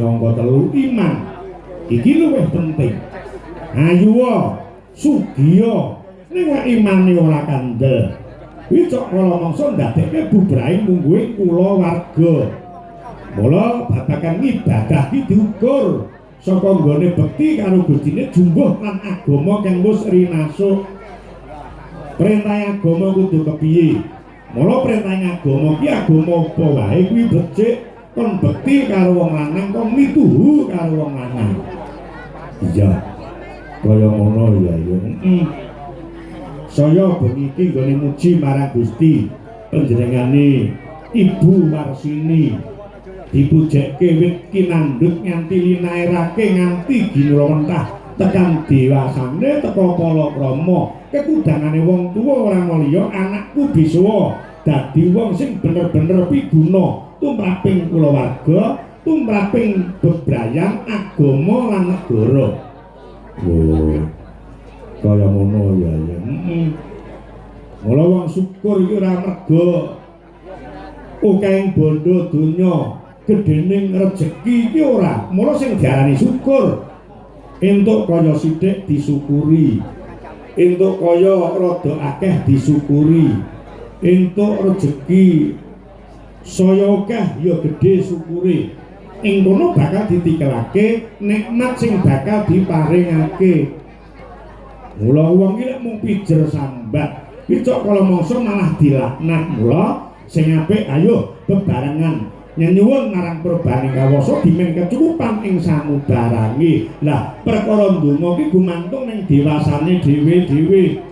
Sing angka 3 iman. Iki luwih penting. Ayuwa, sugiya, ning lek imane ora kandel, kuwi cok kala mangsa ndadekke bubrahing mungguhing kulawarga. Mula babagan ibadah iki diukur saka nggone bekti karo Gustine jumbuh lan agama kang wis rinasuk. Perintah agama kudu kepiye? Mula perintah agama ki agama apa wae kuwi becik, kon bekti karo wong lanang, kon mituhu karo wong lanang. Iya. Kaya ngono ya ya. Heeh. Saya bengi iki nggone muji marang Gusti panjenengane Ibu Warsini dipujekke wit kinandhut nganti linairake nganti ginulawentah tekan dewasane teka palakrama kekudangane wong tuwa ora liya anakku bisa dadi wong sing bener-bener piguna tumraping kulawarga, tumraping bebrayan agama lan negara. Oh, kaya ngono ya ya. Heeh. Mula wong syukur iki ora mergo akehing bondo donya, gedhening rejeki iki ora. Mula sing diarani syukur entuk kaya sithik disyukuri, entuk kaya rada akeh disyukuri, entuk rejeki saya akeh ya gedhe syukure. Ing kono bakal ditikelake nikmat sing bakal diparingake. Mula wong iki lek mung pijer sambat, iki cok kala mangsa malah dilaknat. Mula sing apik ayo bebarengan nyenyuwun marang Perbaning Kawasa dimen kecukupan ing samubarange. Lah perkara ndonga ki gumantung ning dewasane dhewe-dhewe.